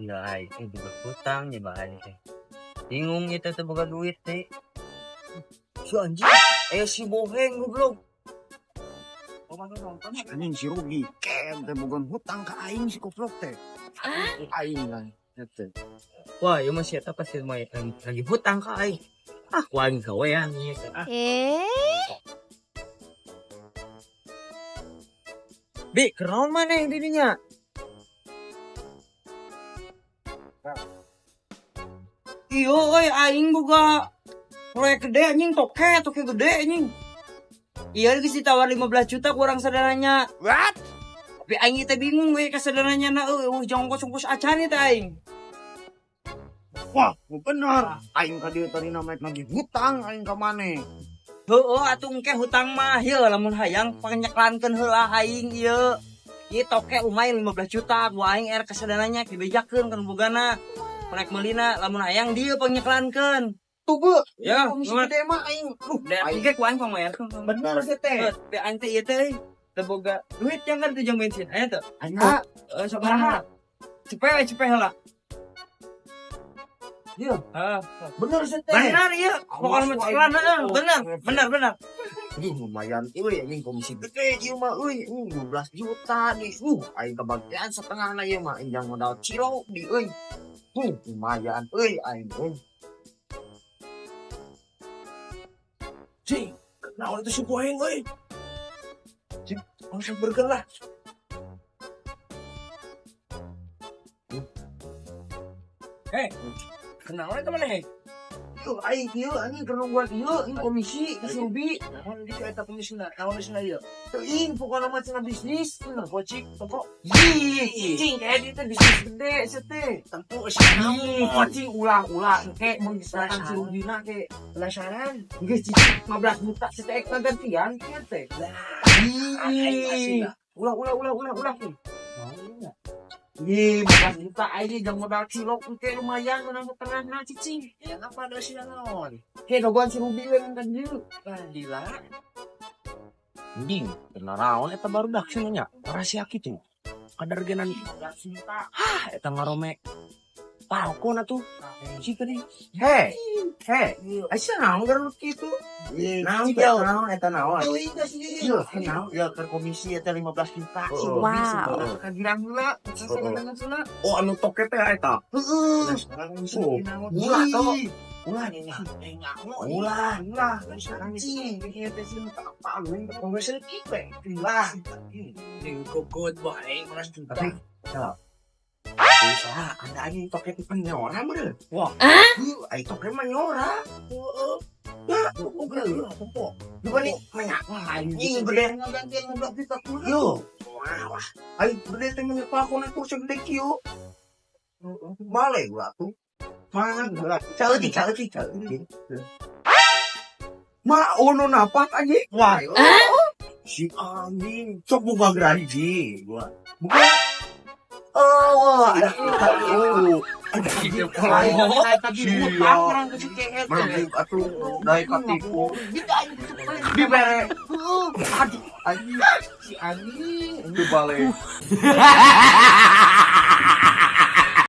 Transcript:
Gila aing eh boga hutang nya aing teh. Bingung ieu teh boga duit teh. Si anjing, eh si boheng goblok. Anjing si rugi, ken teh boga hutang ka aing si goblok teh. Aing lah teh. Wah, ieu mah si eta pasti mah lagi hutang ka aing. Ah, ku aing gawean ieu teh. Ah. Eh? Bi, kunaon maneh di dinya? Iyo euy, aing boga proyek gede anjing, toke, toke gede anjing. Iya geus ditawar 15 juta kurang sadananya. What? Tapi aing teh bingung we kasadananya na euy, eueuh jang ongkos-ongkos acan teh aing. Wah, bener. Aing ka dieu tadi namanya nagih hutang aing ka maneh. Heueuh atuh engke hutang mah ieu lamun hayang panyeklankeun heula aing ieu. Ieu toke lumayan 15 juta ku aing er kasadananya dibejakeun kan bogana. Proyek meulina lamun hayang dieu panyeklankeun. Tuh, Ya, komisi gimana? gede mah aing. Da Aing. engke ku aing pangmayarkeun. Bener sih teh. Heuh, aing teh ieu teh teu boga duit yang kan teu jang bensin. Aya teu? Aing ha. Eh, sabaraha? Cepet we, cepet heula. Iya. Heeh. Bener sih teh. Bener ieu. Pokoknya mah ceklan heeh, bener, bener, bener. Ih, lumayan euy anjing komisi gede ieu mah euy. 15 juta nih. Aing kebagian setengah na ieu mah aing jang modal cilok di euy. Lumayan euy aing euy. Cing, naon itu si boheng euy. Cing, langsung burger lah. Hei, kenalan teman hei. Ieu aing ieu anjing keur nungguan ieu ieu komisi ka si Ruby. Naon di eta komisina, naon komisina ieu? Teuing pokona mah cenah bisnis. Bocik, toko. Ih, cing kayak dia teh bisnis gede sia teh. Tentu sih Ih, cing ulah-ulah engke mun diserahkan si Ruby na ke. Penasaran. Geus cicing 15 juta si teh ek gantian kieu teh. Ih, ulah ulah ulah ulah ulah. Ih, 15 juta aing jang modal cilok engke lumayan menang setengah na cicing. Ya apa ada sih naon? Ke dogoan si Ruby we nang dieu. Lah gila. Anjing, naon eta barudak cenah nya. Rahasia kitu. Kadar genan 15 juta. ah eta ngarome. Palkon atuh. Si tadi. Hei, hei, asa naon garut kitu? Naon teh naon eta naon? Teuing ka sih. Iya, naon? Ya keur komisi eta 15 juta si Oh. Ruby Wow. sebenarnya ka girang heula. Sasadangan heula. Oh anu toke teh eta. Heeh. Oh, ulah toh. Ulah Ulah. Ulah. Ulah. Cing, ieu teh sih tak apa lu. Komisi kieu. Ulah. Ning kokot boheng 15 juta. Tapi ya. Usaha anda anjing toke teh penyora meureun. Wah. Heuh, ai toke mah nyora. Heeh. Ya, Oke, apa? Coba nih, banyak. Wah, anjing gede. Ngagantian 15 juta kumaha? Yo. Wah, wah. Ai gede teh meuni palkon atuh segede kieu. Balik ulah tuh. Mana geura. Saeutik, saeutik, saeutik. Ma ono napak anjing. Wah, Si anjing sok buka gerahiji gua. Buka. Oh, ada oh. Anjing, hutang orang ke si keet. Mergi atuh daek katipu. Dibere. Aduh, anjing Si anjing. dibalik.